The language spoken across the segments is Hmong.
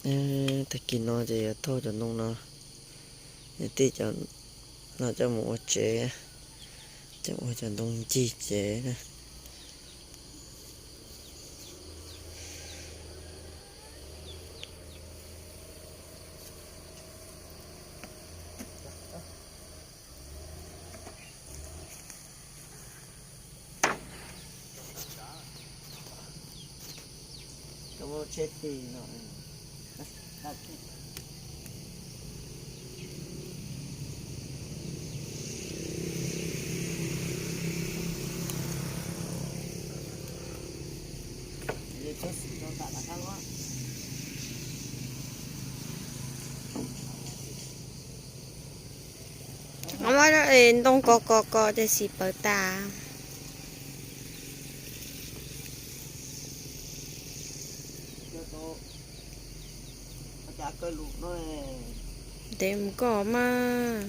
Tag kis no ces yuav thauj cov ntoo no, yuav tij cov no coj mus ua tsev, coj ua cov ntoo ncig tsev na. Ntoo kos kos kos ces xim pawv tas. Ntev mus koj mas.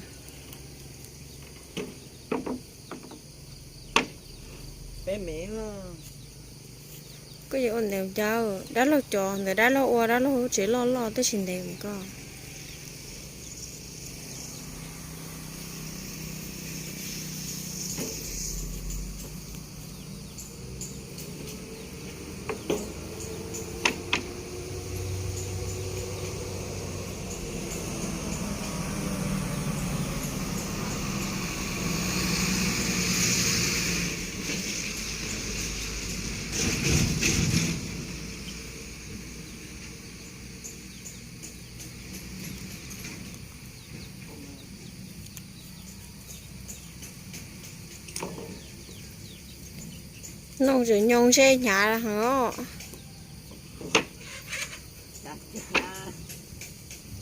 Koj yuav ua ntev cas, dab laug cov ntawd dab laug ua dab laug lub tsev loj loj tab sis ntev mus koj. Noog tseem nyoos ntshe hnyav heev os.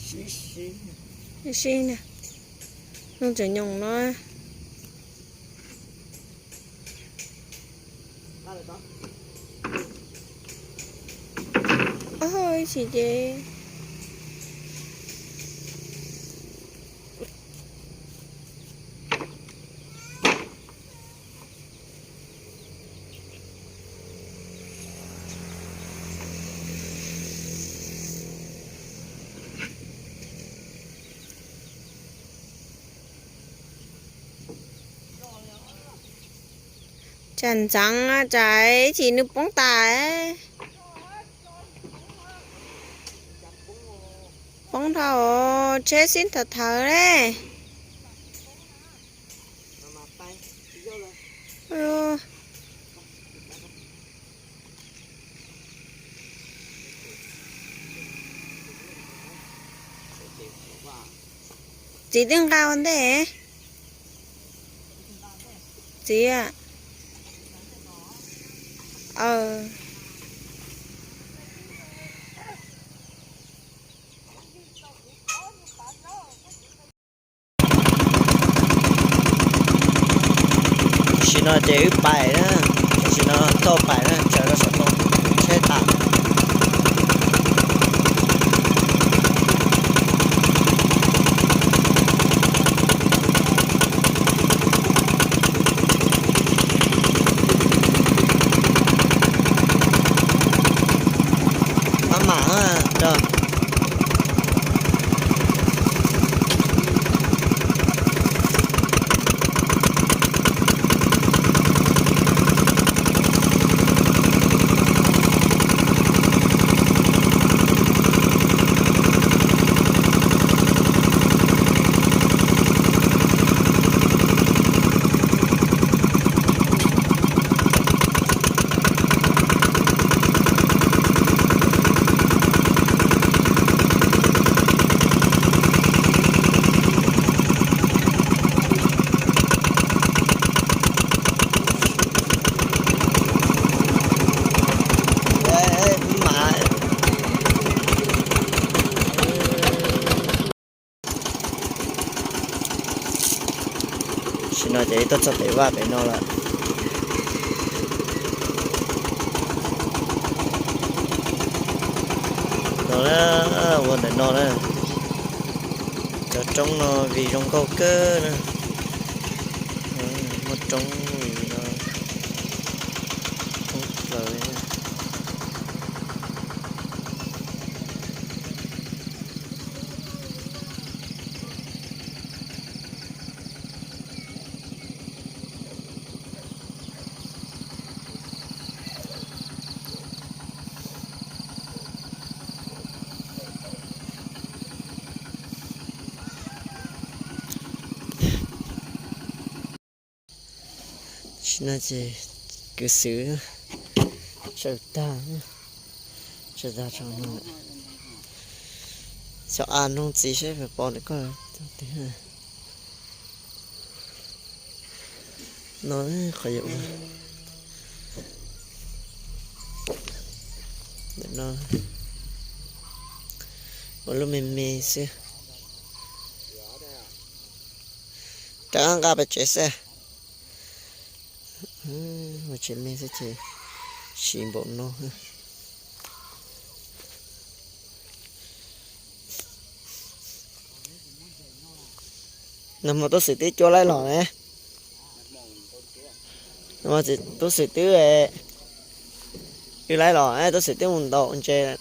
Sib sib, noog tseem nyoos no. Ib tsis ces Tsam ntxeev tsam ib chim nws poob tas. Poob dhau, tsheb xib thawv thawv ne. Txiv twb nqa ua ntej. Txiv, aw. Tam sim no ces wb pais na, tam sim no txoj pais na, tsaws rau saum ntoo tsheb tas. Maj mam rau. Tam sim no ces wb tuaj txog pem vaj pem no lawm. No na, ua ntawm no na. Cov roob no vim zoo nkauj kawg na. Muaj roob li no, thoob plaws li na. No ces kwv xwm tsawg tag, tsawg tag tso no. Xyov a noog txiv seb puas pom ntawm koj. No qhov yuav ua ntawm no, ua lub me me xwb. Rov qab nqa pem tsev xwb. Ua tsev me xwb ces siv npaum no. Nag hmo tub xwm twb cua laib los ne. Nag hmo tub xwm twb wb laib los, tub xwm twb mus ntaus ntses.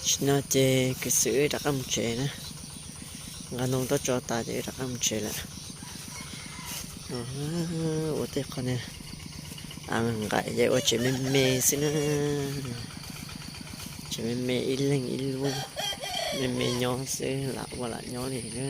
Tam sim no ces kwv xwm wb rov qab mus tsev na. Nqa ntoo tuaj tso tas ces wb rov qab mus tsev lawm. Ua tej qhov niag a nqaim ces ua tsev me me xwb na. Tsev me me ib leeg ib lub, me me nyob xwb lam ua lam nyob li na.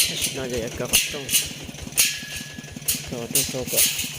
Tam sim no ces yuav kaw qhov rooj, kaw qhov rooj tso kom